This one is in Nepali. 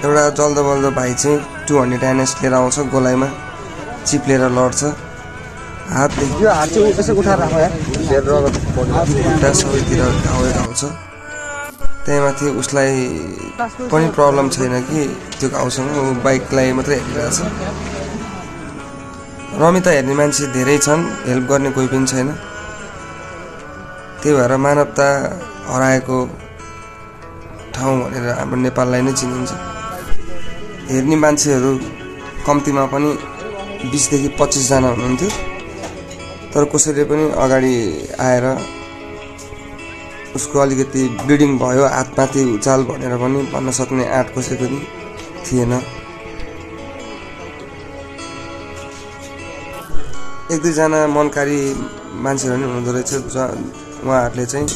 एउटा जल्दो बल्दो भाइ चाहिँ 200 NS लिएर आउँछ गोलाइमा चिप लिएर लड्छ हातले यो हात चाहिँ यसो उठाएर राख यार फेर रगत खुट्टा सबैतिर घाउै आउँछ त्यहीमाथि उसलाई पनि प्रब्लम छैन कि त्यो घाउसँग ऊ बाइकलाई मात्रै हेरिरहेछ रमी त हेर्ने मान्छे धेरै छन् हेल्प गर्ने कोही पनि छैन त्यही भएर मानवता हराएको ठाउँ भनेर हाम्रो नेपाललाई नै चिनिन्छ हेर्ने मान्छेहरू कम्तीमा पनि 20 देखि 25 जना हुनुहुन्थ्यो तर कसैले पनि अगाडि आएर उसको अलिकति ब्लिडिङ भयो हातमाथि उचाल भनेर पनि भन्न सक्ने आँट कसैको पनि थिएन एक दुईजना मनकारी मान्छेहरू पनि हुनुहुँदो रहेछ उहाँहरूले चाहिँ